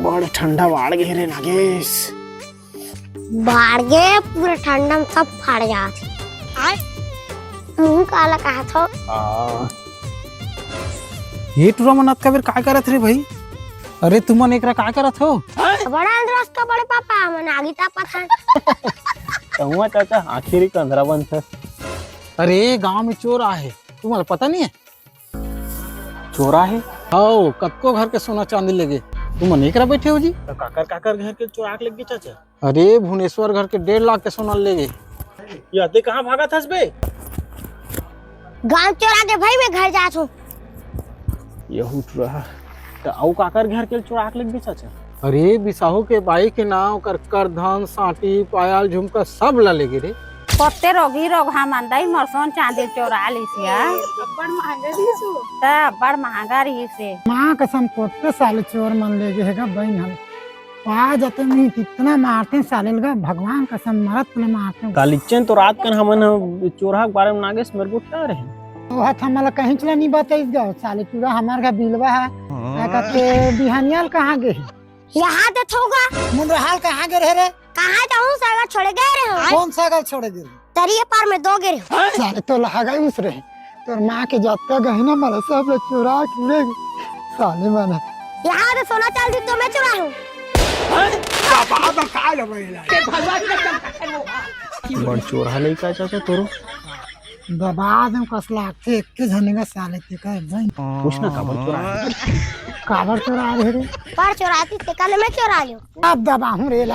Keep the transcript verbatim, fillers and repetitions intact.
बड़ ठंडा बाढ़ गे रे नागेश। बाढ़ गे, पूरा ठंडा में सब फाड़ जात हे। मुंह काला कहत हो? आ। ये टुरा मन अतका बेर काय करत रे भाई? अरे तुमन एकरा काय करत हो? बड़ा अंदरस का बड़े पापा, मन आगी तापत हन। तहुआ चाचा आखिरी कंधरा बनथस। अरे गांव में चोर आहे, तुम्हाला पता नहीं है? चोर आहे? हव, कतको घर के सोना चांदी लेगे। तुमन एकरा बैठे हो जी? त काकर काकर घर के चोरा के लेगे चाचा? अरे भुवनेश्वर घर के डेढ़ लाख के सोना लेगे। या ते कहाँ भागत हस बे? गांव चोरा के भाई मैं घर जात हूँ। यहू टुरा। त अउ काकर घर के चोरा के लेगे चाचा? अरे बिसाहू के बाई के नाव कर, कर धन, सांटी, पायल, झुमका सब ला लेगे रे। कोते रोगी रोगहा मन दाई मोर सोन चांदी चोरा लिस या। अब्बड़ महंगा दिस हो। त अब्बड़ महंगा रहिस हे। माँ कसम कोते साले चोर मन लेगे हे गा बहिन हम। पा जते नहीं कितना मारते साले लगा, भगवान कसम मरत ले मारते। कालिचन तो रात कन हमन ह चोरहा के बारे में नागेश मेरे को क्या रहे? वो हाथ हमला कहीं चला नहीं बताइस गा, साले चोरा हमार का बिलवा है। हाँ। कहते बिहानियाल कहाँ गए? यहाँ ते थोगा। मुंडरहाल कहाँ गे रहे रे? कहाँ जाऊँ, सागर छोड़े गए रहे हो। कौन सागर छोड़े गे रहे? तरिये पार में दो गे रहे हो। साले तो लहागा उस रहे। तोर माँ के जतका गहना मला सब ले चुरा के ले गे। साले मन। यहाँ ते सोना चांदी तो मैं चुराए हूँ। बड़ चोरहा लइका चाचा तोरो। दबा दे कस लागथे, एक के झने का साले ते का भाई। पूछना काबर चोरा है? काबर चोरा रहे रे? पर चोराती ते काले मैं चोरा लियो। अब दबाहूँ रे ला।